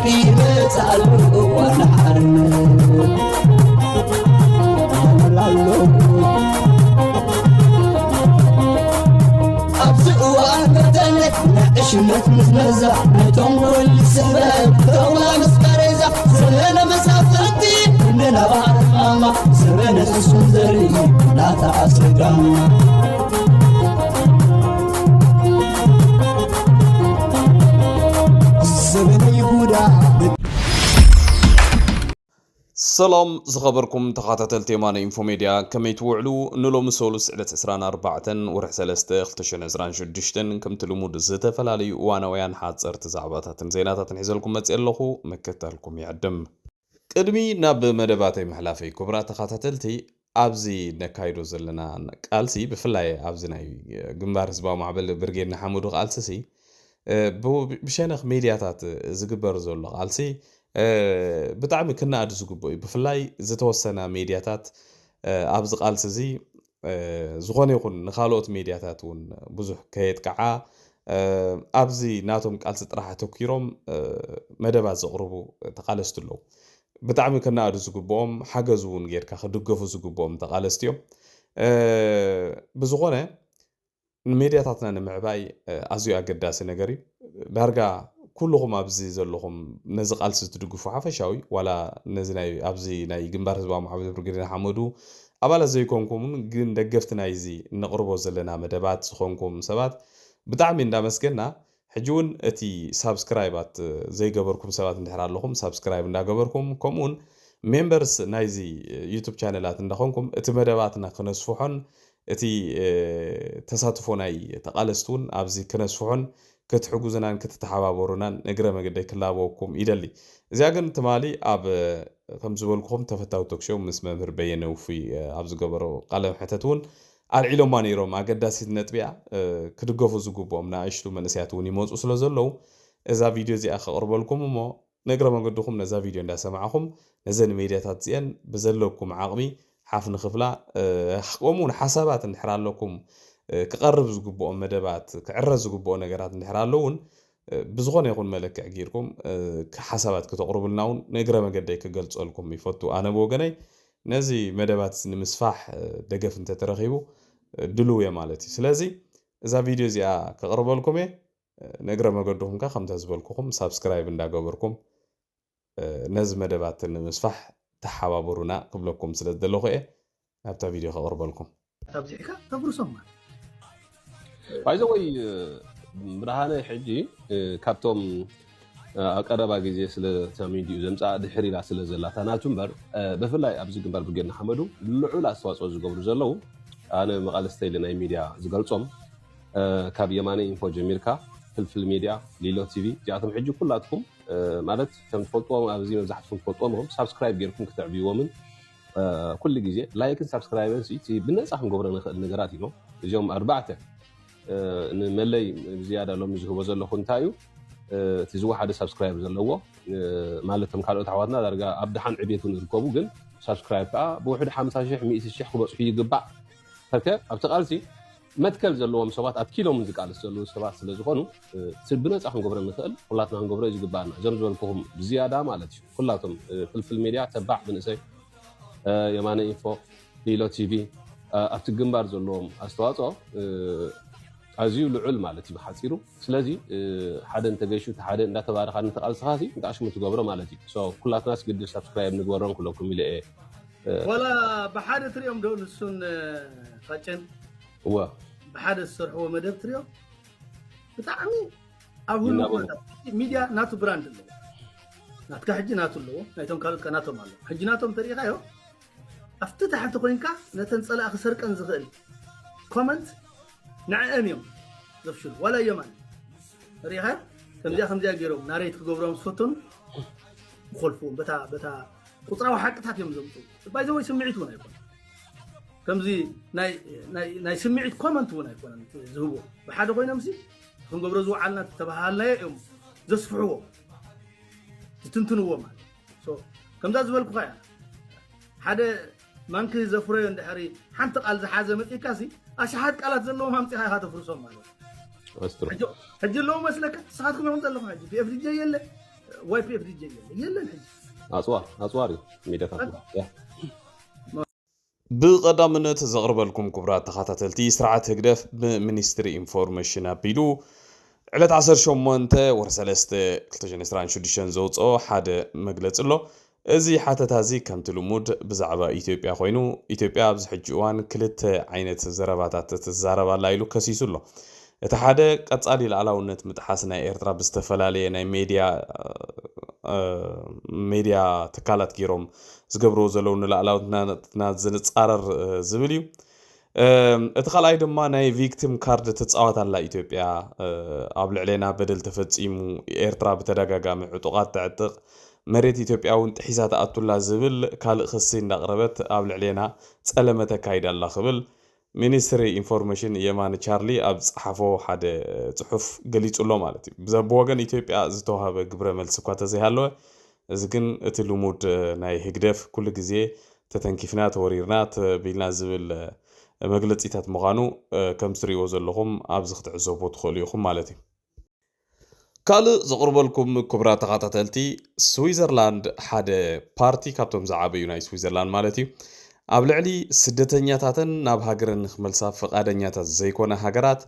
ይመጽእ ኣሎ እዋን ሓርነት። ኣብዚ እዋን በተለይ ናይ ዕሽነት ምዝመዛ፣ ናይ ተንኮል ስሕበት፣ ተውላ ምስ ቃሬዛ፣ ዘመነ መሳፍንቲ፣ ክንድና ባህሪ ማማ፣ ዘመነ ስሱን ዘርኢ፣ ናታ ኣስጋማ። ዘመነ ይሁዳ። ሰላም ዝኸበርኩም ተኸታተልቲ የማነ ኢንፎ ሜድያ፣ ከመይ ትውዕሉ? ንሎሚ ሰሉስ ዕለት ዕስራን ኣርባዕተን ወርሒ ሰለስተ ክልተ ሽሕን ዕስራን ሽዱሽተን፣ ከምቲ ልሙድ ዝተፈላለዩ እዋናውያን ሓጸርቲ ዛዕባታትን ዜናታትን ሒዘልኩም መጽእ ኣለኹ። ምክታልኩም ይዕድም። ቅድሚ ናብ መደባተይ ምሕላፈይ፣ ክቡራት ተኸታተልቲ፣ ኣብዚ ነካይዶ ዘለና ቃልሲ፣ ብፍላይ ኣብዚ ናይ ግንባር ህዝባዊ ማዕበል ብርጌድ ንሓመዱ ቃልሲሲ፣ እ፣ ብ-፣ ብሸነኽ ሜድያታት ዝግበር ዘሎ ቃልሲ፣ እ፣ ብጣዕሚ ክነኣድ ዝግብኦ እዩ። ብፍላይ ዝተወሰና ሜድያታት፣ እ፣ ኣብዚ ቃልሲ እዚ፣ እ፣ ዝኾነ ይኹን ንኻልኦት ሜድያታት እውን ብዙሕ ከየጥቅዓ፣ እ፣ ኣብዚ ናቶም ቃልሲ ጥራሕ ኣተኲሮም፣ እ፣ መደባት ዘቕርቡ ተቓለስቲ ኣለዉ። ብጣዕሚ ክነኣዱ ዝግብኦም፣ ሓገዝ እውን ጌርካ ክድገፉ ዝግብኦም ተቓለስቲ እዮም። እ፣ ብዝኾነ ንሜድያታትና ንምዕባይ፣ እ፣ ኣዝዩ ኣገዳሲ ነገር እዩ። ዳርጋ ኩልኹም ኣብዚ ዘለኹም ነዚ ቃልሲ ትድግፉ ሓፈሻዊ፣ ዋላ ነዚ ናይ፣ ኣብዚ ናይ ግንባር ህዝባዊ ማዕበል ብርጌድ ንሓመዱ ኣባላት ዘይኮንኩምን ግን ደገፍቲ ናይዚ እነቕርቦ ዘለና መደባት ዝኾንኩም ሰባት ብጣዕሚ እንዳመስገና፣ ሕጂ እውን እቲ ሳብስክራይባት ዘይገበርኩም ሰባት እንድሕር ኣለኹም፣ ሳብስክራይብ እንዳገበርኩም፣ ከምኡውን ሜምበርስ ናይዚ ዩቱብ ቻነላት እንዳኾንኩም እቲ መደባትና ክነስፍሖን እቲ፣ እ፣ ተሳትፎ ናይ ተቓለስቲ እውን ኣብዚ ክነስፍሖን ክትሕጉዙናን ክትተሓባበሩናን እግረ መገደይ ክላበወኩም ይደሊ። እዚኣ ግን ትማሊ ኣብ፣ እ፣ ከም ዝበልኩኹም ተፈታዊ ቶክሾው ምስ መምህር በየነ ውፉይ፣ እ፣ ኣብ ዝገበሮ ቃለ መሕተት እውን ኣልዒሎማ ነይሮም። ኣገዳሲት ነጥቢ እያ፣ እ፣ ክድገፉ ዝግብኦም ንኣሽቱ መንእሰያት እውን ይመፁ ስለ ዘለዉ እዛ ቪድዮ እዚኣ ከቕርበልኩም እሞ ንእግረ መገድኹም ነዛ ቪድዮ እንዳሰማዕኹም ነዘን ሜድያታት እዚአን ብዘለኩም ዓቕሚ ሓፍ ንኽብላ፣ እ፣ ከምኡ እውን ሓሳባት እንድሕር ኣለኩም፣ እ፣ ክቐርብ ዝግብኦ መደባት፣ ክዕረ ዝግብኦ ነገራት እንድሕር ኣሎ እውን፣ እ፣ ብዝኾነ ይኹን መለክዕ ጌርኩም፣ እ፣ ሓሳባት ክተቕርቡልና እውን ንእግረ መገደይ ክገልጸልኩም ይፈቱ። ኣነ ብወገነይ ነዚ መደባት እዚ ንምስፋሕ፣ እ፣ ደገፍ እንተተረኺቡ፣ እ፣ ድሉው እየ ማለት እዩ። ስለዚ እዛ ቪድዮ እዚኣ ከቕርበልኩም እየ። እ፣ ንእግረ መገድኹም ከ ከምታ ዝበልኩኹም ሳብስክራይብ እንዳገበርኩም፣ እ፣ ነዚ መደባት ንምስፋሕ ተሓባበሩና ክብለኩም ስለ ዝደለኹ እየ ናብታ ቪድዮ ከቕርበልኩም። ኣብዚሕካ ተፍርሶም ማለት። ባይዘወይ፣ ብርሃነ ሕጂ፣ እ፣ ካብቶም፣ እ፣ ኣብ ቀረባ ግዜ ስለ እታ ሚድዩ ዘምጽኣ ድሕር ኢላ ስለ ዘላ እታ ናቱ እምበር፣ እ፣ ብፍላይ ኣብዚ ግንባር ብርጌድ ንሓመዱ ልዑል ኣስተዋጽኦ ዝገብሩ ዘለዉ፣ ኣነ መቓልስተይ ኢለ ናይ ሚድያ ዝገልጾም፣ እ፣ ካብ የማነ ኢንፎ ጀሚርካ፣ ፍልፍል ሚድያ፣ ሊሎ ቲቪ፣ እዚኣቶም ሕጂ ኩላትኩም፣ እ፣ ማለት ከም ትፈልጥዎም ኣብዚ መብዛሕትኩም ትፈልጥዎም እዮም፣ ሳብስክራይብ ጌርኩም ክተዕብይዎምን፣ እ፣ ኩሉ ግዜ ላይክን ሳብስክራይብን ሲ፣ እቲ ብነጻ ክንገብሮ ንኽእል ነገራት እዮም። እዚኦም ኣርባዕተ፣ እ፣ ንመለይ ብዝያዳ ሎሚ ዝህቦ ዘለኹ እንታይ እዩ? እ፣ እቲ ዝወሓደ ሳብስክራይብ ዘለዎ፣ እ፣ ማለት እቶም ካልኦት ኣሕዋትና ዳርጋ ኣብ ደሓን ዕቤት እውን ይርከቡ፣ ግን ሳብስክራይብ ከኣ ብውሕዱ ሓምሳ ሽሕ፣ ሚእቲ ሽሕ ክበጽሑ ይግባእ። ከከ ኣብቲ ቃልሲ መትከል ዘለዎም ሰባት ኣትኪሎም ዝቃለስ ዘለዉ ሰባት ስለ ዝኾኑ፣ እ፣ እቲ ብነጻ ክንገብሮ ንኽእል፣ ኩላትና ክንገብሮ እዩ ዝግባኣና። እዞም ዝበልኩኹም ብዝያዳ ማለት እዩ። ኩላቶም፣ እ፣ ፍልፍል ሜድያ፣ ተባዕ መንእሰይ፣ እ፣ የማነ ኢንፎ፣ ሊሎ ቲቪ፣ እ፣ ኣብቲ ግንባር ዘለዎም ኣስተዋጽኦ፣ እ፣ ኣዝዩ ልዑል ማለት እዩ ብሓጺሩ። ስለዚ፣ እ፣ ሓደ እንተገይሹ፣ እቲ ሓደ እንዳተባረኻ፣ ነቲ ቃልስኻ ሲ፣ እንዳ ኣሽሙ ትገብሮ ማለት እዩ። ሶ፣ ኩላትናስ ግድን ሳብስክራይብ ንግበሮም ክብለኩም ኢለ እየ። እ፣ ዋላ ብሓደ ትሪኦም ዶ ንሱን፣ እ፣ ፋጨን? እወ። ብሓደ ዝሰርሕዎ መደብ ትሪኦ? ብጣዕሚ ኣብ ህሉ ይናበቡ። ኩነታት፣ ሚድያ ናቱ ብራንድ ኣለዎ። ናትካ ሕጂ ናቱ ኣለዎ፣ ናይቶም ካልኦት ከ ናቶም ኣለዎ። ሕጂ ናቶም ተሪኢኻዮ፣ ኣብቲ ታሕቲ ኮይንካ ነተን ጸላኢ ክሰርቀን ዝኽእል ኮመንት ንዕአን እዮም ዘፍሽሉ። ዋላ እዮም ኣለ። ሪኢኻ? ከምዚኣ ከምዚኣ ገይሮም ናሬት ክገብሮም ዝፈተኑ ይኾልፍዎም። በታ፣ በታ ቁጽራዊ ሓቅታት እዮም ዘምጽኡ። ባይ ዘ ወይ ስምዒት እውን ኣይኮነን። ከምዚ ናይ፣ ናይ፣ ናይ ስምዒት ኮመንት እውን ኣይኮነን ዝህብዎ። ብሓደ ኮይኖም ሲ ክንገብሮ ዝወዓልና ተባሃልናዮ እዮም ዘስፍሕዎ፣ ዝትንትንዎ ማለት። ሶ፣ ከምዛ ዝበልኩኻ እያ። ሓደ ማንኪ ዘፍረዮ እንድሕሪ ሓንቲ ቃል ዝሓዘ መጺእካ ሲ ኣሽሓት ቃላት ዘለዎም ኣምጺኻ ኢኻ ተፍርሶም ማለት። ኣስትሮ። ሕጂ፣ ሕጂ ኣለዉ መስለካ? ንስኻትኩም ኢኹም ዘለኹም ሕጂ። ፒ ኤፍ ዲ ጀ የለ፣ ዋይፒኤፍ ዲጀ የለን የለን ሕጂ ኣፅዋር ኣፅዋር እዩ ሚዲያታት ያ ብቐዳምነት ዘቕርበልኩም ክቡራት ተኸታተልቲ፣ ስርዓት ህግደፍ ብሚኒስትሪ ኢንፎርሜሽን ኣቢሉ ዕለት ዓሰርተ ሸሞንተ ወርሒ ሰለስተ ክልተ ሽሕን ዕስራን ሽዱሽተን ዘውፅኦ ሓደ መግለፂ ኣሎ። እዚ ሓተታ እዚ ከምቲ ልሙድ ብዛዕባ ኢትዮጵያ ኮይኑ፣ ኢትዮጵያ ኣብዚ ሕጂ እዋን ክልተ ዓይነት ዘረባታት ትዛረብ ኣላ ኢሉ ከሲሱ ኣሎ። እቲ ሓደ ቀፃሊ ልኣላውነት ምጥሓስ ናይ ኤርትራ ብዝተፈላለየ ናይ ሜድያ ሜድያ ትካላት ገይሮም ዝገብርዎ ዘለዉ ንልኣላውነትና ዝንፃረር ዝብል እዩ። እቲ ካልኣይ ድማ ናይ ቪክቲም ካርድ ትፃወት ኣላ ኢትዮጵያ፣ ኣብ ልዕሌና በደል ተፈፂሙ፣ ኤርትራ ብተደጋጋሚ ዕጡቓት ተዕጥቕ፣ መሬት ኢትዮጵያ እውን ጥሒሳ ትኣቱላ ዝብል ካልእ ክሲ እንዳቕረበት ኣብ ልዕሌና ፀለመ ተካይዳ ኣላ ክብል ሚኒስትሪ ኢንፎርሜሽን የማነ ቻርሊ ኣብ ዝፀሓፎ ሓደ ፅሑፍ ገሊፁ ኣሎ ማለት እዩ። ብዘ- ብወገን ኢትዮጵያ ዝተዋሃበ ግብረ መልሲ እኳ ተዘይሃለወ፣ እዚ ግን እቲ ልሙድ ናይ ህግደፍ ኩሉ ግዜ ተተንኪፍና ተወሪርና ተቢልና ዝብል መግለፂታት ምዃኑ ከም ትሪእዎ ዘለኹም ኣብዚ ክትዕዘቡ ትኽእሉ ኢኹም ማለት እዩ። ካልእ ዘቕርበልኩም ክቡራት ተኸታተልቲ፣ ስዊዘርላንድ ሓደ ፓርቲ ካብቶም ዝዓበዩ ናይ ስዊዘርላንድ ማለት እዩ ኣብ ልዕሊ ስደተኛታትን ናብ ሃገረን ንክመልሳ ፈቓደኛታት ዘይኮነ ሃገራት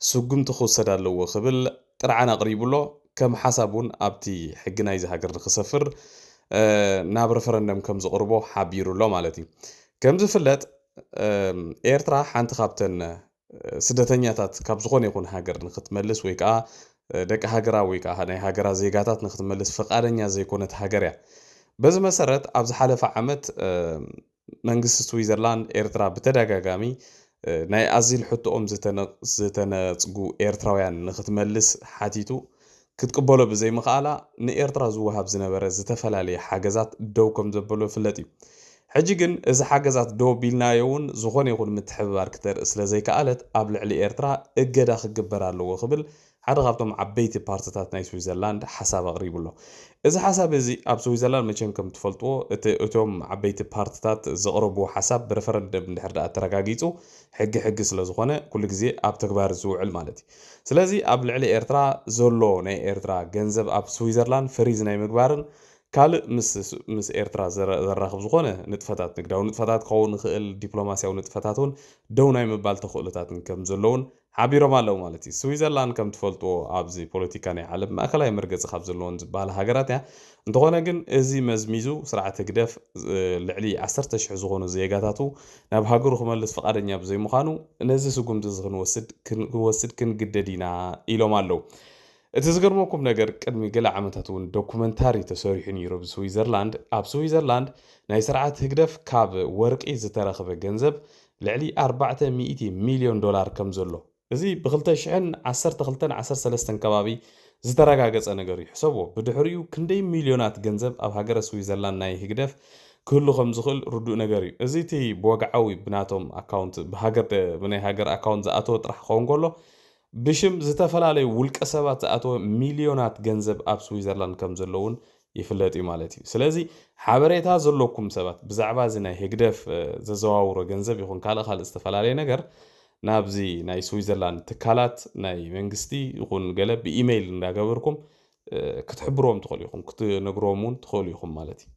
ስጉምቲ ክውሰድ ኣለዎ ክብል ጥርዓን ኣቕሪቡ ኣሎ። ከም ሓሳብ እውን ኣብቲ ሕጊ ናይዚ ሃገር ንክሰፍር ናብ ረፈረንደም ከም ዘቕርቦ ሓቢሩ ኣሎ ማለት እዩ። ከም ዝፍለጥ ኤርትራ ሓንቲ ካብተን ስደተኛታት ካብ ዝኾነ ይኹን ሃገር ንክትመልስ ወይ ከዓ ደቂ ሃገራ ወይ ከዓ ናይ ሃገራ ዜጋታት ንክትመልስ ፈቃደኛ ዘይኮነት ሃገር እያ። በዚ መሰረት ኣብ ዝሓለፈ ዓመት መንግስቲ ስዊዘርላንድ ኤርትራ ብተደጋጋሚ ናይ ኣዚል ሕቶኦም ዝተነፅጉ ኤርትራውያን ንክትመልስ ሓቲቱ ክትቅበሎ ብዘይምኽኣላ ንኤርትራ ዝወሃብ ዝነበረ ዝተፈላለየ ሓገዛት ደው ከም ዘበሎ ይፍለጥ እዩ። ሕጂ ግን እዚ ሓገዛት ደው ቢልናዮ እውን ዝኾነ ይኹን ምትሕብባር ክተርኢ ስለ ዘይከኣለት ኣብ ልዕሊ ኤርትራ እገዳ ክግበር ኣለዎ ክብል ሓደ ካብቶም ዓበይቲ ፓርትታት ናይ ስዊዘርላንድ ሓሳብ ኣቕሪቡ ኣሎ። እዚ ሓሳብ እዚ ኣብ ስዊዘርላንድ መቸም ከም ትፈልጥዎ እቲ እቶም ዓበይቲ ፓርትታት ዘቕረብዎ ሓሳብ ብረፈረንደም እንድሕር ደኣ ተረጋጊፁ ሕጊ ሕጊ ስለ ዝኾነ ኩሉ ግዜ ኣብ ተግባር ዝውዕል ማለት እዩ። ስለዚ ኣብ ልዕሊ ኤርትራ ዘሎ ናይ ኤርትራ ገንዘብ ኣብ ስዊዘርላንድ ፈሪዝ ናይ ምግባርን ካልእ ምስ ምስ ኤርትራ ዘራኽብ ዝኾነ ንጥፈታት ንግዳዊ ንጥፈታት ክኸውን ይኽእል ዲፕሎማስያዊ ንጥፈታት እውን ደው ናይ ምባል ተኽእሎታትን ከም ዘለውን ሓቢሮም ኣለዉ ማለት እዩ። ስዊዘርላንድ ከም ትፈልጥዎ ኣብዚ ፖለቲካ ናይ ዓለም ማእከላይ መርገፂ ካብ ዘለዎን ዝበሃላ ሃገራት እያ። እንተኾነ ግን እዚ መዝሚዙ ስርዓት ህግደፍ ልዕሊ ዓሰርተ ሽሕ ዝኾኑ ዜጋታቱ ናብ ሃገሩ ክመልስ ፍቓደኛ ብዘይምዃኑ ነዚ ስጉምቲ እዚ ክንወስድ ክንወስድ ክንግደድ ኢና ኢሎም ኣለዉ። እቲ ዝገርመኩም ነገር ቅድሚ ገለ ዓመታት እውን ዶኩመንታሪ ተሰሪሑ ነይሩ ብስዊዘርላንድ። ኣብ ስዊዘርላንድ ናይ ስርዓት ህግደፍ ካብ ወርቂ ዝተረኽበ ገንዘብ ልዕሊ ኣርባዕተ ሚእቲ ሚልዮን ዶላር ከም ዘሎ እዚ ብ2012 ዓሰርተ ሰለስተን ከባቢ ዝተረጋገጸ ነገር እዩ። ሕሰብዎ፣ ብድሕሪኡ ክንደይ ሚልዮናት ገንዘብ ኣብ ሃገረ ስዊዘርላንድ ናይ ህግደፍ ክህሉ ከም ዝኽእል ርዱእ ነገር እዩ። እዚ እቲ ብወግዓዊ ብናቶም ኣካውንት ብሃገር ብናይ ሃገር ኣካውንት ዝኣተወ ጥራሕ ክኸውን ከሎ ብሽም ዝተፈላለዩ ውልቀ ሰባት ዝኣተወ ሚልዮናት ገንዘብ ኣብ ስዊዘርላንድ ከም ዘለውን ይፍለጥ እዩ ማለት እዩ። ስለዚ ሓበሬታ ዘለኩም ሰባት ብዛዕባ እዚ ናይ ህግደፍ ዘዘዋውሮ ገንዘብ ይኹን ካልእ ካልእ ዝተፈላለየ ነገር ናብዚ ናይ ስዊዘርላንድ ትካላት ናይ መንግስቲ ይኹን ገለ ብኢሜይል እንዳገበርኩም ክትሕብርዎም ትኽእሉ ኢኹም፣ ክትነግርዎም እውን ትኽእሉ ኢኹም ማለት እዩ።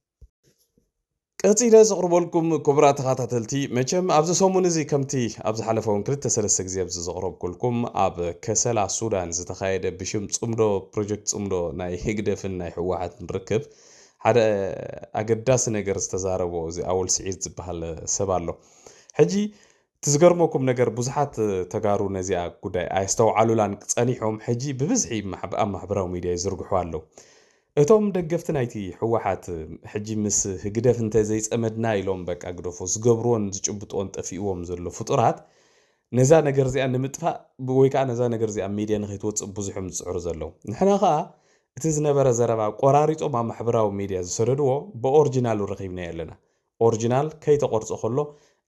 ቀፂለ ዘቕርበልኩም ክቡራት ተኸታተልቲ፣ መቸም ኣብዚ ሰሙን እዚ ከምቲ ኣብ ዝሓለፈ እውን ክልተ ሰለስተ ግዜ ኣብዚ ዘቕረብኩልኩም ኣብ ከሰላ ሱዳን ዝተኻየደ ብሽም ፅምዶ ፕሮጀክት ፅምዶ ናይ ህግደፍን ናይ ህወሓትን ርክብ ሓደ ኣገዳሲ ነገር ዝተዛረቦ እዚ ኣወል ስዒድ ዝበሃል ሰብ ኣሎ። ሕጂ እቲ ዝገርመኩም ነገር ብዙሓት ተጋሩ ነዚኣ ጉዳይ ኣየስተውዓሉላን ጸኒሖም ሕጂ ብብዝሒ ኣብ ማሕበራዊ ሚድያ ይዝርግሑ ኣለዉ። እቶም ደገፍቲ ናይቲ ህወሓት ሕጂ ምስ ህግደፍ እንተ ዘይጸመድና ኢሎም በቃ ግደፎ ዝገብርዎን ዝጭብጥዎን ጠፊእዎም ዘሎ ፍጡራት ነዛ ነገር እዚኣ ንምጥፋእ ወይ ከዓ ነዛ ነገር እዚኣ ኣብ ሚድያ ንኸይትወፅእ ብዙሕ እዮም ዝፅዕሩ ዘለዉ። ንሕና ከዓ እቲ ዝነበረ ዘረባ ቆራሪፆም ኣብ ማሕበራዊ ሚድያ ዝሰደድዎ ብኦሪጂናሉ ረኺብናዮ ኣለና። ኦሪጂናል ከይተቆርፀ ከሎ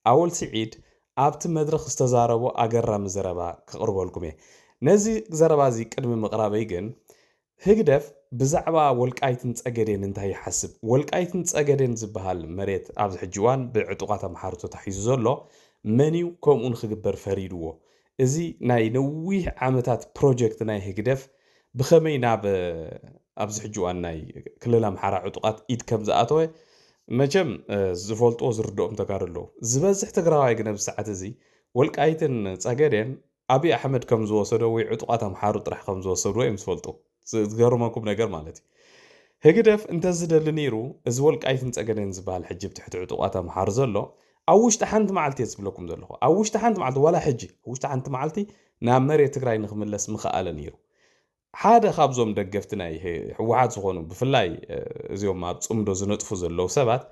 ኣወል ስዒድ ኣብቲ መድረኽ ዝተዛረቦ ኣገራሚ ዘረባ ከቕርበልኩም እየ። ነዚ ዘረባ እዚ ቅድሚ ምቕራበይ ግን ህግደፍ ብዛዕባ ወልቃይትን ጸገዴን እንታይ ይሓስብ? ወልቃይትን ጸገዴን ዝበሃል መሬት ኣብዚ ሕጂ እዋን ብዕጡቓት ኣምሓሩ ተታሒዙ ዘሎ መን እዩ? ከምኡ ንክግበር ፈሪድዎ? እዚ ናይ ነዊሕ ዓመታት ፕሮጀክት ናይ ህግደፍ ብኸመይ ናብ ኣብዚ ሕጂ እዋን ናይ ክልል ኣምሓራ ዕጡቓት ኢድ ከም ዝኣተወ መቸም ዝፈልጥዎ ዝርድኦም ተጋሩ ኣለዉ። ዝበዝሕ ትግራዋይ ግን ኣብዚ ሰዓት እዚ ወልቃይትን ጸገዴን ኣብይ ኣሕመድ ከም ዝወሰዶ ወይ ዕጡቓት ኣምሓሩ ጥራሕ ከም ዝወሰድዎ እዮም ዝፈልጡ። ዝገርመኩም ነገር ማለት እዩ። ህግደፍ እንተዝደሊ ነይሩ፣ እዚ ወልቃይትን ጸገዴን ዝበሃል ሕጂ ብትሕቲ ዕጡቓት ኣምሓሩ ዘሎ ኣብ ውሽጢ ሓንቲ መዓልቲ እየ ዝብለኩም ዘለኹ። ኣብ ውሽጢ ሓንቲ መዓልቲ፣ ዋላ ሕጂ ኣብ ውሽጢ ሓንቲ መዓልቲ ናብ መሬት ትግራይ ንክምለስ ምኸኣለ ነይሩ። ሓደ ካብዞም ደገፍቲ ናይ ህወሓት ዝኾኑ፣ ብፍላይ እዚኦም ኣብ ፅምዶ ዝነጥፉ ዘለዉ ሰባት፣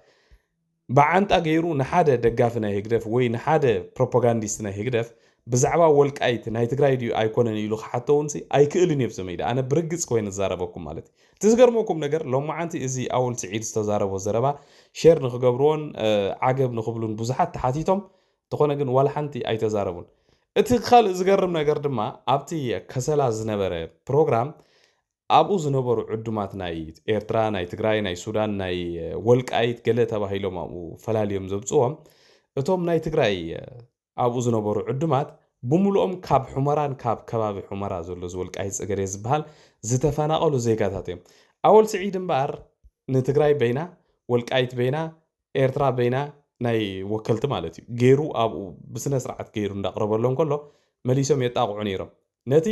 ብዓንጣ ገይሩ ንሓደ ደጋፊ ናይ ህግደፍ ወይ ንሓደ ፕሮፓጋንዲስት ናይ ህግደፍ ብዛዕባ ወልቃይት ናይ ትግራይ ድዩ ኣይኮነን ኢሉ ክሓቶ እውን ኣይክእልን እዩ። ብዘመይዳ ኣነ ብርግፅ ኮይነ ዝዛረበኩም ማለት እዩ። እቲ ዝገርመኩም ነገር ሎማዓንቲ እዚ ኣወል ስዒድ ዝተዛረቦ ዘረባ ሼር ንክገብርዎን ዓገብ ንክብሉን ብዙሓት ተሓቲቶም፣ እንተኾነ ግን ዋላ ሓንቲ ኣይተዛረቡን። እቲ ካልእ ዝገርም ነገር ድማ ኣብቲ ከሰላ ዝነበረ ፕሮግራም ኣብኡ ዝነበሩ ዕዱማት ናይ ኤርትራ፣ ናይ ትግራይ፣ ናይ ሱዳን፣ ናይ ወልቃይት ገለ ተባሂሎም ኣብኡ ፈላልዮም ዘብፅዎም እቶም ናይ ትግራይ ኣብኡ ዝነበሩ ዕዱማት ብምሉኦም ካብ ሑመራን ካብ ከባቢ ሑመራ ዘሎ ዝወልቃይት ጸገዴ ዝበሃል ዝተፈናቐሉ ዜጋታት እዮም። ኣወል ስዒድ እምበኣር ንትግራይ በይና፣ ወልቃይት በይና፣ ኤርትራ በይና ናይ ወከልቲ ማለት እዩ ገይሩ ኣብኡ ብስነ ስርዓት ገይሩ እንዳቕረበሎም ከሎ መሊሶም የጣቕዑ ነይሮም። ነቲ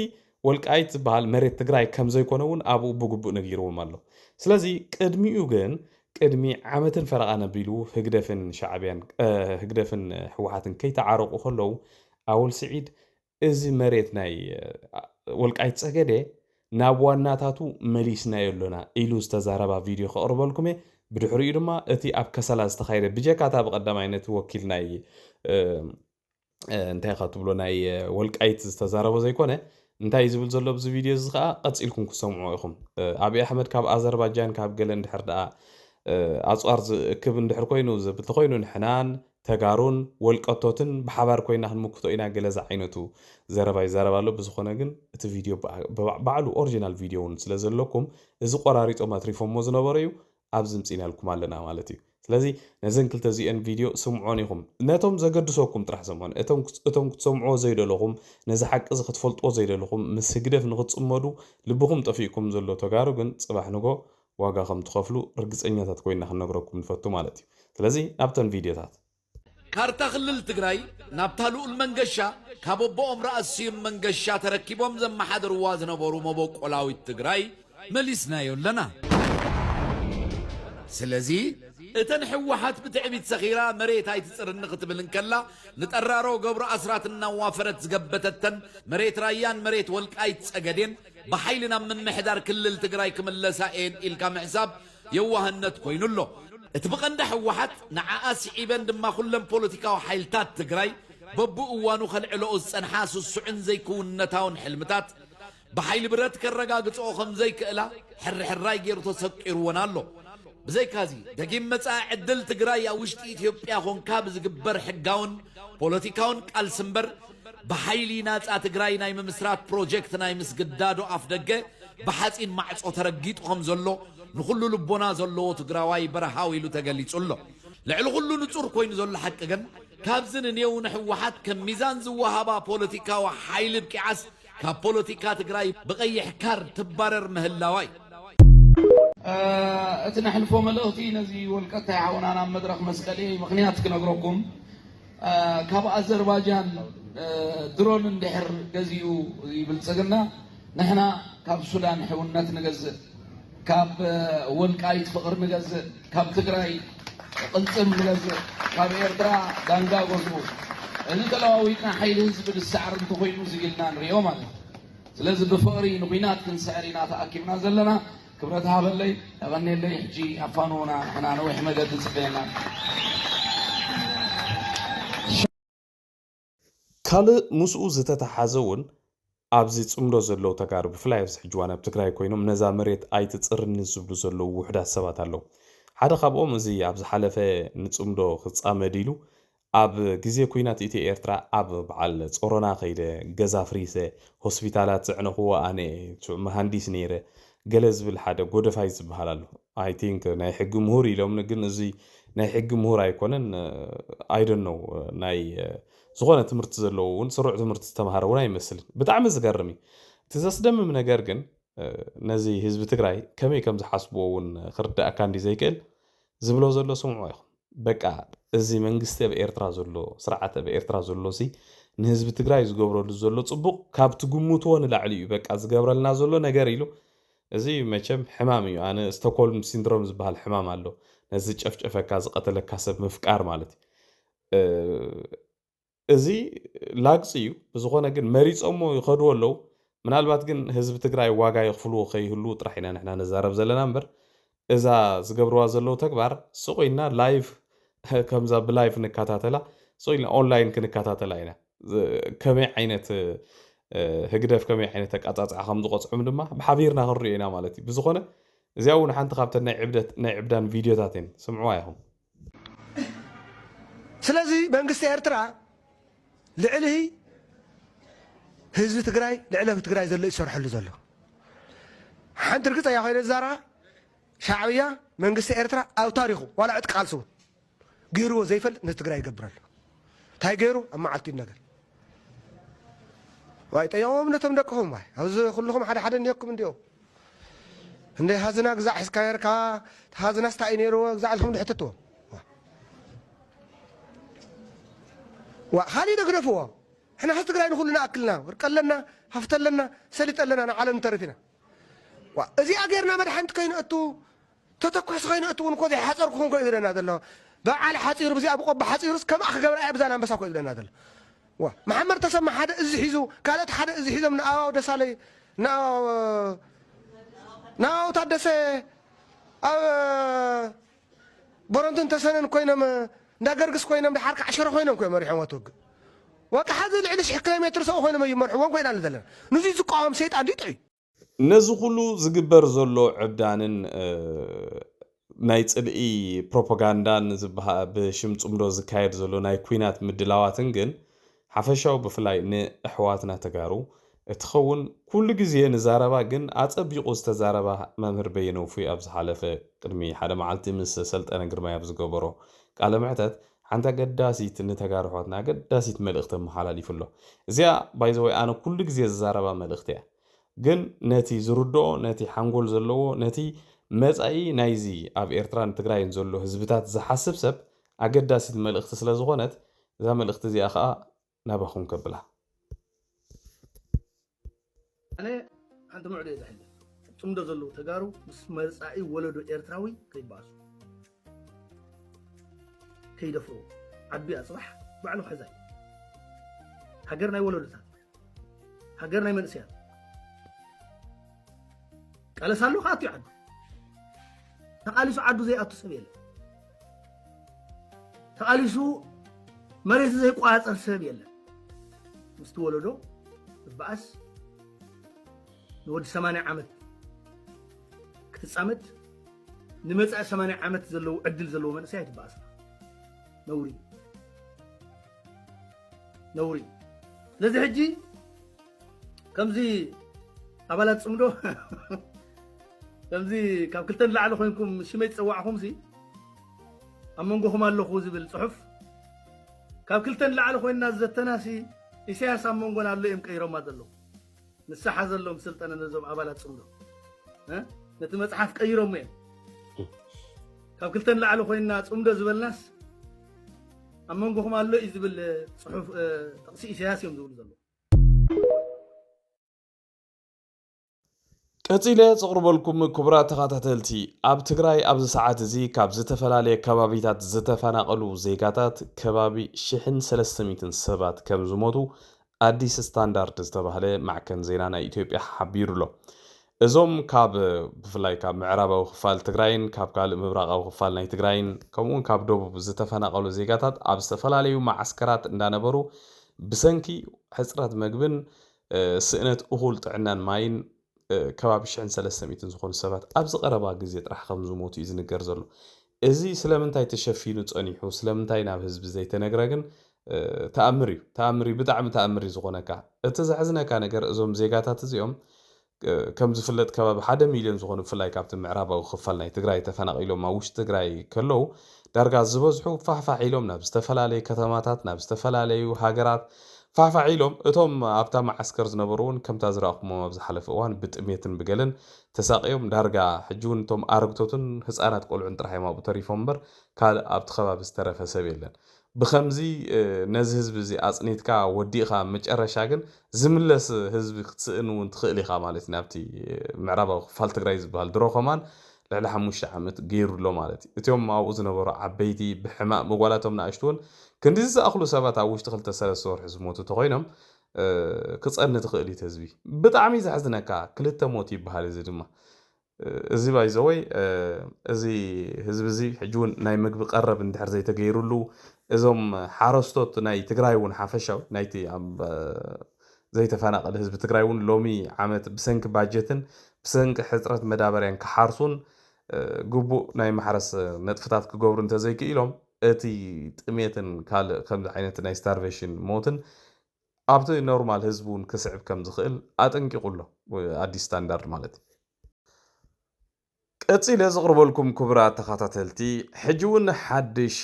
ወልቃይት ዝበሃል መሬት ትግራይ ከም ዘይኮነ እውን ኣብኡ ብግቡእ ነጊርዎም ኣሎ። ስለዚ ቅድሚኡ ግን ቅድሚ ዓመትን ፈረቓን ኣቢሉ ህግደፍን ሻዕብያን ህግደፍን ህወሓትን ከይተዓረቑ ከለዉ ኣወል ስዒድ እዚ መሬት ናይ ወልቃይት ጸገዴ ናብ ዋናታቱ መሊስናዮ ኣሎና ኢሉ ዝተዛረባ ቪድዮ ከቕርበልኩም እየ። ብድሕሪኡ ድማ እቲ ኣብ ከሰላ ዝተኻየደ ብጀካ እታ ብቐዳማይ ነቲ ወኪል ናይ እንታይ ኢኻ ትብሎ ናይ ወልቃይት ዝተዛረቦ ዘይኮነ እንታይ ዝብል ዘሎ ኣብዚ ቪድዮ እዚ ከዓ ቀፂልኩም ክሰምዑ ኢኹም። ኣብይ ኣሕመድ ካብ ኣዘርባጃን ካብ ገለ እንድሕር ደኣ ኣፅዋር ዝእክብ እንድሕር ኮይኑ ዝብል ተኮይኑ ንሕናን ተጋሩን ወልቀቶትን ብሓባር ኮይና ክንምክቶ ኢና ገለ ዝዓይነቱ ዘረባ ይዛረብ ኣሎ። ብዝኾነ ግን እቲ ቪድዮ ባዕሉ ኦሪጂናል ቪድዮ እውን ስለ ዘለኩም እዚ ቆራሪጦም ኣትሪፎሞ ዝነበሩ እዩ ኣብዚ ምፂናልኩም ኣለና ማለት እዩ። ስለዚ ነዘን ክልተ እዚአን ቪድዮ ስምዖን ኢኹም። ነቶም ዘገድሰኩም ጥራሕ ስምዖን። እቶም ክትሰምዕዎ ዘይደለኹም፣ ነዚ ሓቂ እዚ ክትፈልጥዎ ዘይደለኹም፣ ምስ ህግደፍ ንክትፅመዱ ልብኹም ጠፊእኩም ዘሎ ተጋሩ ግን ፅባሕ ንጎ ዋጋ ከም ትኸፍሉ ርግፀኛታት ኮይና ክንነግረኩም ንፈቱ ማለት እዩ። ስለዚ ናብተን ቪድዮታት። ካርታ ክልል ትግራይ ናብታ ልኡል መንገሻ ካብ ኣቦኦም ረኣስ ስዩም መንገሻ ተረኪቦም ዘመሓድርዋ ዝነበሩ መበቆላዊት ትግራይ መሊስናዮ ኣለና። ስለዚ እተን ህወሓት ብትዕቢት ሰኺራ መሬት ኣይትፅርኒ ክትብል እንከላ ንጠራሮ ገብሩ ኣስራት እናዋፈረት ዝገበተተን መሬት ራያን መሬት ወልቃይት ፀገዴን ብሓይሊ ናብ ምምሕዳር ክልል ትግራይ ክምለሳ እየን ኢልካ ምሕሳብ የዋህነት ኮይኑ ኣሎ። እቲ ብቐንዳ ህወሓት ንዓኣ ስዒበን ድማ ኩለን ፖለቲካዊ ሓይልታት ትግራይ በብእዋኑ ከልዕለኦ ዝጸንሓ ስሱዕን ዘይክውንነታውን ሕልምታት ብሓይሊ ብረት ከረጋግጽኦ ከም ዘይክእላ ሕርሕራይ ገይሩ ተሰቂርወን ኣሎ። ብዘይካዚ ደጊም መጻኢ ዕድል ትግራይ ኣብ ውሽጢ ኢትዮጵያ ኾንካ ብዝግበር ሕጋውን ፖለቲካውን ቃልሲ እምበር ብሓይሊ ናጻ ትግራይ ናይ ምምስራት ፕሮጀክት ናይ ምስግዳዱ ኣፍ ደገ ብሓጺን ማዕጾ ተረጊጡ ከም ዘሎ ንኹሉ ልቦና ዘለዎ ትግራዋይ በረሃዊ ኢሉ ተገሊጹ ኣሎ። ልዕሊ ኩሉ ንጹር ኮይኑ ዘሎ ሓቂ ግን ካብዚ ንኔው ንሕወሓት ከም ሚዛን ዝወሃባ ፖለቲካዊ ሓይሊ ብቂዓስ ካብ ፖለቲካ ትግራይ ብቐይሕ ካር ትባረር ምህላዋ እዩ። እቲ ነሕልፎ መልእኽቲ ነዚ ወልቀታይ ሓውና ናብ መድረኽ መስቀሊ ምኽንያት ክነግረኩም ካብ ኣዘርባጃን ድሮን እንድሕር ገዚኡ ብልፅግና ንሕና ካብ ሱዳን ሕውነት ንገዝእ፣ ካብ ወልቃይት ፍቕሪ ንገዝእ፣ ካብ ትግራይ ቅልፅም ንገዝእ፣ ካብ ኤርትራ ዳንጋ ገዝኡ። እዚ ተለዋዊጥና ሓይሊ ህዝቢ ዝሰዕር እንተኮይኑ እዚ ኢልና ንሪኦ ማለት እዩ። ስለዚ ብፍቕሪ ንኩናት ክንስዕር ኢና ተኣኪብና ዘለና። ክብረት ሃበለይ፣ የቐንየለይ። ሕጂ ኣፋንዉና፣ ንሕና ነዊሕ መገዲ ጽበየና። ካልእ ምስኡ ዝተተሓዘ እውን ኣብዚ ፅምዶ ዘለዉ ተጋሩ ብፍላይ ኣብዚ ሕጂ እዋን ኣብ ትግራይ ኮይኖም ነዛ መሬት ኣይትፅርኒ ዝብሉ ዘለዉ ውሑዳት ሰባት ኣለዉ። ሓደ ካብኦም እዚ ኣብ ዝሓለፈ ንፅምዶ ክፃመድ ኢሉ ኣብ ግዜ ኲናት ኢትዮ ኤርትራ ኣብ በዓል ጾሮና ከይደ ገዛ ኣፍሪሰ ሆስፒታላት ዘዕነኽዎ ኣነ እየ፣ ሽዑ መሃንዲስ ነይረ ገለ ዝብል ሓደ ጎደፋይ ዝበሃል ኣሎ። I think ናይ ሕጊ ምሁር ኢሎምኒ፣ ግን እዚ ናይ ሕጊ ምሁር ኣይኮነን። I don't know ናይ ዝኾነ ትምህርቲ ዘለዎ እውን ስሩዕ ትምህርቲ ዝተምሃረ እውን ኣይመስልን። ብጣዕሚ ዝገርም እዩ። እቲ ዘስደምም ነገር ግን ነዚ ህዝቢ ትግራይ ከመይ ከም ዝሓስብዎ እውን ክርዳእካ እንዲ ዘይክእል ዝብሎ ዘሎ ስምዑ ኢኹም። በቃ እዚ መንግስቲ ኣብ ኤርትራ ዘሎ፣ ስርዓት ኣብ ኤርትራ ዘሎ ሲ ንህዝቢ ትግራይ ዝገብረሉ ዘሎ ጽቡቕ ካብ ትግምትዎ ንላዕሊ እዩ በቃ ዝገብረልና ዘሎ ነገር ኢሉ። እዚ መቸም ሕማም እዩ። ኣነ ስቶክሆልም ሲንድሮም ዝበሃል ሕማም ኣሎ። ነዚ ጨፍጨፈካ ዝቐተለካ ሰብ ምፍቃር ማለት እዩ። እዚ ላግፂ እዩ። ብዝኾነ ግን መሪፆሞ ይኸድዎ ኣለዉ። ምናልባት ግን ህዝቢ ትግራይ ዋጋ ይኽፍልዎ ከይህልዉ ጥራሕ ኢና ንሕና ንዛረብ ዘለና እምበር እዛ ዝገብርዋ ዘለዉ ተግባር ስቕ ኢልና ላይቭ ከምዛ ብላይቭ ንከታተላ ስቕ ኢልና ኦንላይን ክንከታተላ ኢና። ከመይ ዓይነት ህግደፍ ከመይ ዓይነት ኣቃፃፅዓ ከም ዝቆፅዖም ድማ ብሓቢርና ክንሪኦ ኢና ማለት እዩ። ብዝኾነ እዚኣ እውን ሓንቲ ካብተን ናይ ዕብዳን ቪድዮታት እየን። ስምዕዋ ኢኹም። ስለዚ መንግስቲ ኤርትራ ልዕሊ ህዝቢ ትግራይ ልዕሊ ትግራይ ዘሎ ይሰርሐሉ ዘሎ። ሓንቲ ርግፀ እያ ኮይነ ዛራ ሻዕብያ መንግስቲ ኤርትራ ኣብ ታሪኹ ዋላ ዕጥቂ ቃልሲ እውን ገይርዎ ዘይፈልጥ ንትግራይ ይገብረሉ። እንታይ ገይሩ ኣብ መዓልቲ ነገር ዋይ ጠየዎም ነቶም ደቅኹም ዋይ ኣብዚ ኩልኹም ሓደ ሓደ እኒኦኩም እንዲኦም እንደ ሃዝና ግዛዕ ሒዝካ ነርካ ሃዝናስ እንታይ እዩ ነይርዎ ግዛዕ ኢልኩም ድሕትትዎ ዋ ካሊእ ዶ ግደፍዎ ሕና ህዝቢ ትግራይ ንኩሉ ንኣክልና ወርቂ ኣለና ሃፍቲ ኣለና ሰሊጥ ኣለና ንዓለም ንተርፍ ኢና ዋ እዚኣ ገይርና መድሓኒት ከይንእቱ ተተኩሕስ ከይንእቱ እውን እኮ ዘይሓፀርኩኹም ኮ እዩ ዝብለና ዘሎ በዓል ሓፂሩ ብዚኣ ብቆባ ሓፂሩስ ከምኣ ክገብራ እያ ብዛን ኣንበሳ ኮ እዩ ዝብለና ዘሎ ዋ መሓመድ ተሰማ ሓደ እዚ ሒዙ ካልኦት ሓደ እዚ ሒዞም ንኣባው ደሳለይ ንኣባው ታደሰ ኣብ ቦረንቱን ተሰነን ኮይኖም እንዳ ገርግስ ኮይኖም ድሓር ከዓ ሽረ ኮይኖም ኮይኖም መሪሖም ትውግእ ወቂ ሓዚ ልዕሊ ሽሕ ኪሎ ሜትር ሰው ኮይኖም እዩ መርሕዎም ኮይና ዘለና ንዙ ዝቃወም ሰይጣን ድዩ ጥዑይ ነዚ ኩሉ ዝግበር ዘሎ ዕብዳንን ናይ ጽልኢ ፕሮፓጋንዳን ብሽም ጽምዶ ዝካየድ ዘሎ ናይ ኲናት ምድላዋትን ግን ሓፈሻዊ ብፍላይ ንኣሕዋትና ተጋሩ እትኸውን ኩሉ ግዜ ንዛረባ ግን ኣጸቢቑ ዝተዛረባ መምህር በየነ ውፉይ ኣብ ዝሓለፈ ቅድሚ ሓደ መዓልቲ ምስ ሰልጠነ ግርማይ ኣብ ዝገበሮ ቃለ መሕተት ሓንቲ ኣገዳሲት ንተጋሩ ኣሕዋትና ኣገዳሲት መልእኽቲ ኣመሓላሊፉ ኣሎ። እዚኣ ባይዘወይ ኣነ ኩሉ ግዜ ዝዛረባ መልእኽቲ እያ። ግን ነቲ ዝርድኦ፣ ነቲ ሓንጎል ዘለዎ፣ ነቲ መጻኢ ናይዚ ኣብ ኤርትራን ትግራይን ዘሎ ህዝብታት ዝሓስብ ሰብ ኣገዳሲት መልእኽቲ ስለ ዝኾነት እዛ መልእኽቲ እዚኣ ኸኣ ናባኹም ከብላ። ኣነ ሓንቲ ምዕዶ እየ ዝሕልፍ። ጽምዶ ዘለዉ ተጋሩ ምስ መጻኢ ወለዶ ኤርትራዊ ከይባእሱ ከይደፍርዎ ዓቢ ኣጽባሕ ባዕሉ ሕዛይ ሃገር ናይ ወለዶታት ሃገር ናይ መንእሰያት ቃለስ ኣሎ ከኣትዩ ዓዱ ተቓሊሱ ዓዱ ዘይኣቱ ሰብ የለን ተቓሊሱ መሬቱ ዘይቋፀር ሰብ የለን ምስቲ ወለዶ ዝበኣስ ንወዲ ሰማንያ ዓመት ክትፃመድ ንመፃኢ ሰማንያ ዓመት ዘለዉ ዕድል ዘለዎ መንእሰይ ኣይትበኣስና ነውሪ ነውሪ ስለዚ ሕጂ ከምዚ ኣባላት ፅምዶ ከምዚ ካብ ክልተ ንላዕሊ ኮይንኩም ሽመይ ዝፀዋዕኹም ሲ ኣብ መንጎኹም ኣለኹ ዝብል ፅሑፍ ካብ ክልተ ንላዕሊ ኮይንና ዝዘተና ሲ ኢሳያስ ኣብ መንጎና ኣሎ እዮም ቀይሮማ ዘለዉ ንሳ ሓዘሎም ስልጠነ ነዞም ኣባላት ፅምዶ ነቲ መፅሓፍ ቀይሮሞ እዮም ካብ ክልተ ንላዕሊ ኮይንና ፅምዶ ዝበልናስ ኣብ መንጎኹም ኣሎ እዩ ዝብል ፅሑፍ ጥቕሲ ኢሳያስ እዮም ዝብሉ ዘለዉ ቀጺለ ዘቕርበልኩም ክቡራት ተኸታተልቲ፣ ኣብ ትግራይ ኣብዚ ሰዓት እዚ ካብ ዝተፈላለየ ከባቢታት ዝተፈናቐሉ ዜጋታት ከባቢ ሽሕን ሰለስተ ሚእትን ሰባት ከም ዝሞቱ ኣዲስ ስታንዳርድ ዝተባህለ ማዕከን ዜና ናይ ኢትዮጵያ ሓቢሩ ኣሎ። እዞም ካብ ብፍላይ ካብ ምዕራባዊ ክፋል ትግራይን ካብ ካልእ ምብራቓዊ ክፋል ናይ ትግራይን ከምኡውን ካብ ደቡብ ዝተፈናቐሉ ዜጋታት ኣብ ዝተፈላለዩ መዓስከራት እንዳነበሩ ብሰንኪ ሕፅረት መግብን ስእነት እኹል ጥዕናን ማይን ከባቢ ሽሕን ሰለስተ ሚእትን ዝኾኑ ሰባት ኣብዚ ቀረባ ግዜ ጥራሕ ከም ዝሞቱ እዩ ዝንገር ዘሎ። እዚ ስለምንታይ ተሸፊኑ ጸኒሑ፣ ስለምንታይ ናብ ህዝቢ ዘይተነግረ ግን ተኣምር እዩ። ተኣምር እዩ፣ ብጣዕሚ ተኣምር እዩ ዝኾነካ። እቲ ዘሕዝነካ ነገር እዞም ዜጋታት እዚኦም ከም ዝፍለጥ ከባቢ ሓደ ሚልዮን ዝኾኑ ብፍላይ ካብቲ ምዕራባዊ ክፋል ናይ ትግራይ ተፈናቒሎም ኣብ ውሽጢ ትግራይ ከለዉ ዳርጋ ዝበዝሑ ፋሕፋሕ ኢሎም ናብ ዝተፈላለዩ ከተማታት ናብ ዝተፈላለዩ ሃገራት ፋሕፋሕ ኢሎም እቶም ኣብታ መዓስከር ዝነበሩ እውን ከምታ ዝረኣኹሞም ኣብ ዝሓለፈ እዋን ብጥሜትን ብገለን ተሳቕዮም ዳርጋ ሕጂ እውን እቶም ኣረግቶትን ህፃናት ቆልዑን ጥራሕ እዮም ኣብኡ ተሪፎም እምበር ካልእ ኣብቲ ከባቢ ዝተረፈ ሰብ የለን። ብኸምዚ ነዚ ህዝቢ እዚ ኣፅኒትካ ወዲእኻ መጨረሻ ግን ዝምለስ ህዝቢ ክትስእን እውን ትኽእል ኢኻ ማለት እዩ። ናብቲ ምዕራባዊ ክፋል ትግራይ ዝበሃል ድሮ ከማን ልዕሊ ሓሙሽተ ዓመት ገይሩ ኣሎ ማለት እዩ። እቲኦም ኣብኡ ዝነበሩ ዓበይቲ ብሕማቕ መጓላቶም ንኣሽቱ እውን ክንዲ ዝኣኽሉ ሰባት ኣብ ውሽጢ ክልተ ሰለስተ ወርሒ ዝሞቱ ተኮይኖም ክፀኒ ትኽእል እዩ ህዝቢ። ብጣዕሚ ዘሕዝነካ ክልተ ሞት ይበሃል። እዚ ድማ እዚ ባይዘወይ እዚ ህዝቢ እዚ ሕጂ እውን ናይ ምግቢ ቀረብ እንድሕር ዘይተገይሩሉ እዞም ሓረስቶት ናይ ትግራይ እውን ሓፈሻዊ ናይቲ ኣብ ዘይተፈናቐለ ህዝቢ ትግራይ እውን ሎሚ ዓመት ብሰንኪ ባጀትን ብሰንኪ ሕፅረት መዳበርያን ክሓርሱን ግቡእ ናይ ማሕረስ ነጥፍታት ክገብሩ እንተዘይክኢሎም እቲ ጥሜትን ካልእ ከምዚ ዓይነት ናይ ስታርቬሽን ሞትን ኣብቲ ኖርማል ህዝቢ እውን ክስዕብ ከም ዝኽእል ኣጠንቂቑ ኣሎ። ኣዲስ ስታንዳርድ ማለት እዩ። ቀጺለ ዝቕርበልኩም ክቡራት ተኸታተልቲ፣ ሕጂ እውን ሓድሽ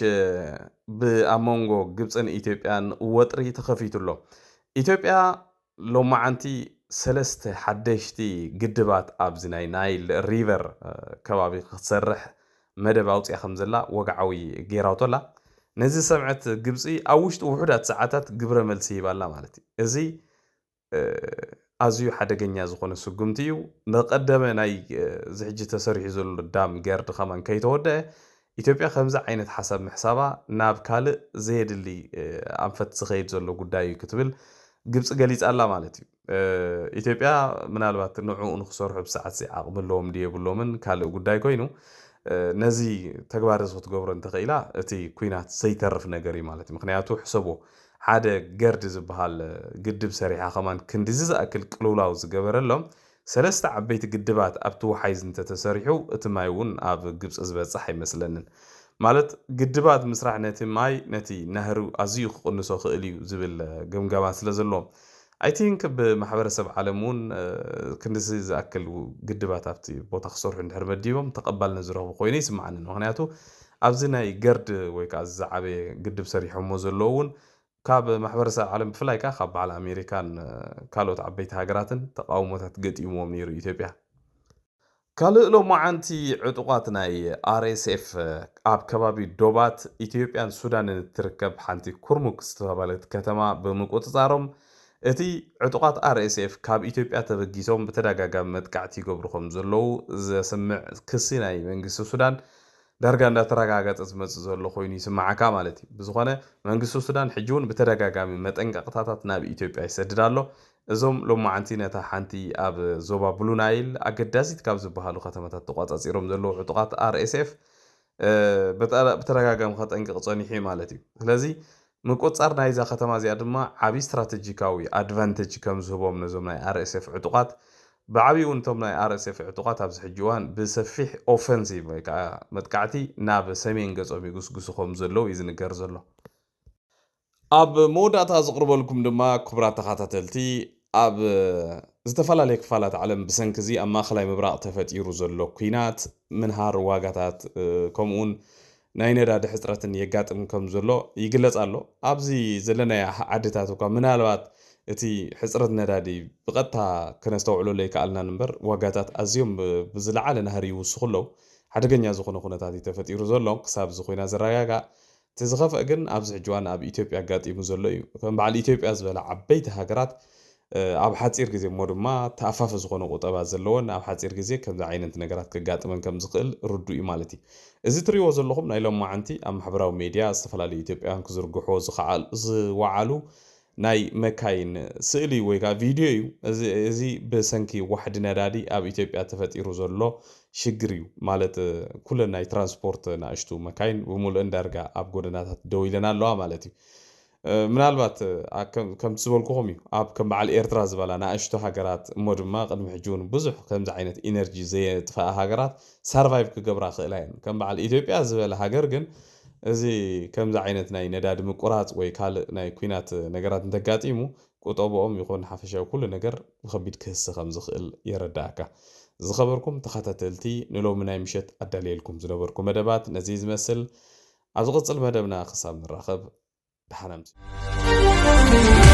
ኣብ መንጎ ግብፅን ኢትዮጵያን ወጥሪ ተኸፊቱ ኣሎ። ኢትዮጵያ ሎማዓንቲ ሰለስተ ሓደሽቲ ግድባት ኣብዚ ናይ ናይል ሪቨር ከባቢ ክትሰርሕ መደብ ኣውፅያ ከም ዘላ ወግዓዊ ገይራቶ ኣላ። ነዚ ዝሰምዐት ግብፂ ኣብ ውሽጢ ውሑዳት ሰዓታት ግብረ መልሲ ሂባ ኣላ ማለት እዩ። እዚ ኣዝዩ ሓደገኛ ዝኾነ ስጉምቲ እዩ። መቐደመ ናይ እዚ ሕጂ ተሰሪሑ ዘሎ ዳም ገርድ ከማን ከይተወደአ ኢትዮጵያ ከምዚ ዓይነት ሓሳብ ምሕሳባ ናብ ካልእ ዘየድሊ ኣንፈት ዝኸይድ ዘሎ ጉዳይ እዩ ክትብል ግብፂ ገሊፃ ኣላ ማለት እዩ። ኢትዮጵያ ምናልባት ንዕኡ ንክሰርሑ ብሰዓት ዓቕሚ ኣለዎም ድዩ የብሎምን ካልእ ጉዳይ ኮይኑ ነዚ ተግባር እዚ ክትገብሮ እንተኽኢላ እቲ ኩናት ዘይተርፍ ነገር እዩ ማለት እዩ። ምክንያቱ ሕሰቦ ሓደ ገርድ ዝበሃል ግድብ ሰሪሓ ከማን ክንድዚ ዝኣክል ቅልውላው ዝገበረሎም ሰለስተ ዓበይቲ ግድባት ኣብቲ ወሓይዝ እንተተሰሪሑ እቲ ማይ እውን ኣብ ግብፂ ዝበፅሕ ኣይመስለንን። ማለት ግድባት ምስራሕ ነቲ ማይ ነቲ ናህሪ ኣዝዩ ክቕንሶ ክእል እዩ ዝብል ግምገማ ስለ ዘሎ I think ብማሕበረሰብ ዓለም እውን ክንድዚ ዝኣክል ግድባት ኣብቲ ቦታ ክሰርሑ እንድሕር መዲቦም ተቐባልነት ዝረኽቡ ኮይኑ ይስምዓንን። ምክንያቱ ኣብዚ ናይ ገርድ ወይ ከዓ ዝዓበየ ግድብ ሰሪሖሞ ዘለዉ እውን ካብ ማሕበረሰብ ዓለም ብፍላይ ከዓ ካብ በዓል ኣሜሪካን ካልኦት ዓበይቲ ሃገራትን ተቃውሞታት ገጢምዎም ነይሩ ኢትዮጵያ። ካልእ ሎማዓንቲ ዕጡቓት ናይ RSF ኣብ ከባቢ ዶባት ኢትዮጵያን ሱዳንን እትርከብ ሓንቲ ኩርሙክ ዝተባህለት ከተማ ብምቁፅፃሮም እቲ ዕጡቓት RSF ካብ ኢትዮጵያ ተበጊሶም ብተደጋጋሚ መጥቃዕቲ ይገብሩ ከም ዘለዉ ዘስምዕ ክሲ ናይ መንግስቲ ሱዳን ዳርጋ እንዳተረጋገፀ ዝመፅእ ዘሎ ኮይኑ ይስማዓካ ማለት እዩ። ብዝኾነ መንግስቲ ሱዳን ሕጂ እውን ብተደጋጋሚ መጠንቀቕታታት ናብ ኢትዮጵያ ይሰድድ ኣሎ። እዞም ሎማዓንቲ ነታ ሓንቲ ኣብ ዞባ ብሉ ናይል ኣገዳሲት ካብ ዝበሃሉ ከተማታት ተቋፃፂሮም ዘለዉ ዕጡቓት RSF ብተደጋጋሚ ከጠንቅቕ ፀኒሑ እዩ ማለት እዩ። ስለዚ ምቁፃር ናይዛ ከተማ እዚኣ ድማ ዓብዪ ስትራተጂካዊ ኣድቫንቴጅ ከም ዝህቦም ነዞም ናይ RSF ዕጡቓት ብዓብይኡ ነቶም ናይ RSF ዕጡቓት ኣብዚ ሕጂ እዋን ብሰፊሕ ኦፈንሲቭ ወይ ከዓ መጥቃዕቲ ናብ ሰሜን ገፆም ይጉስጉሱ ከም ዘለዉ እዩ ዝንገር ዘሎ። ኣብ መወዳእታ ዝቕርበልኩም ድማ ክቡራት ተኸታተልቲ ኣብ ዝተፈላለየ ክፋላት ዓለም ብሰንኪ እዚ ኣብ ማእኸላይ ምብራቕ ተፈጢሩ ዘሎ ኲናት ምንሃር ዋጋታት ከምኡውን ናይ ነዳዲ ሕፅረትን የጋጥም ከም ዘሎ ይግለፅ ኣሎ። ኣብዚ ዘለናዮ ዓድታት እኳ ምናልባት እቲ ሕፅረት ነዳዲ ብቐጥታ ከነስተውዕለሉ ኣይከኣልናን እምበር ዋጋታት ኣዝዮም ብዝለዓለ ናህሪ ይውስኹ ኣለዉ። ሓደገኛ ዝኾነ ኩነታት እዩ ተፈጢሩ ዘሎ ክሳብ እዚ ኮይና ዝረጋጋእ። እቲ ዝኸፍአ ግን ኣብዚ ሕጂ እዋን ኣብ ኢትዮጵያ ኣጋጢሙ ዘሎ እዩ። ከም በዓል ኢትዮጵያ ዝበላ ዓበይቲ ሃገራት ኣብ ሓፂር ግዜ እሞ ድማ ተኣፋፊ ዝኾነ ቁጠባ ዘለወን ኣብ ሓፂር ግዜ ከምዚ ዓይነት ነገራት ከጋጥመን ከም ዝኽእል ርዱእ እዩ ማለት እዩ። እዚ ትሪእዎ ዘለኹም ናይ ሎማዓንቲ ኣብ ማሕበራዊ ሜድያ ዝተፈላለዩ ኢትዮጵያውያን ክዝርግሕዎ ዝኸዓል- ዝወዓሉ ናይ መካይን ስእሊ ወይ ከዓ ቪድዮ እዩ። እዚ- እዚ ብሰንኪ ዋሕዲ ነዳዲ ኣብ ኢትዮጵያ ተፈጢሩ ዘሎ ሽግር እዩ ማለት ኩለን ናይ ትራንስፖርት ንኣሽቱ መካይን ብምሉእን ዳርጋ ኣብ ጎደናታት ደው ኢለን ኣለዋ ማለት እዩ። ምናልባት ከምቲ ዝበልኩኹም እዩ ኣብ ከም በዓል ኤርትራ ዝበላ ንኣሽቱ ሃገራት እሞ ድማ ቅድሚ ሕጂ እውን ብዙሕ ከምዚ ዓይነት ኢነርጂ ዘየጥፈኣ ሃገራት ሳርቫይቭ ክገብራ ክእላ እየን። ከም በዓል ኢትዮጵያ ዝበለ ሃገር ግን እዚ ከምዚ ዓይነት ናይ ነዳዲ ምቁራፅ ወይ ካልእ ናይ ኩናት ነገራት እንተጋጢሙ ቁጠብኦም ይኹን ሓፈሻዊ ኩሉ ነገር ብኸቢድ ክህሰ ከም ዝኽእል የረዳእካ። ዝኸበርኩም ተኸታተልቲ ንሎሚ ናይ ምሸት ኣዳልየልኩም ዝነበርኩ መደባት ነዚ ዝመስል። ኣብ ዝቕፅል መደብና ክሳብ ንራኸብ ደሓን ኣምፅኡ።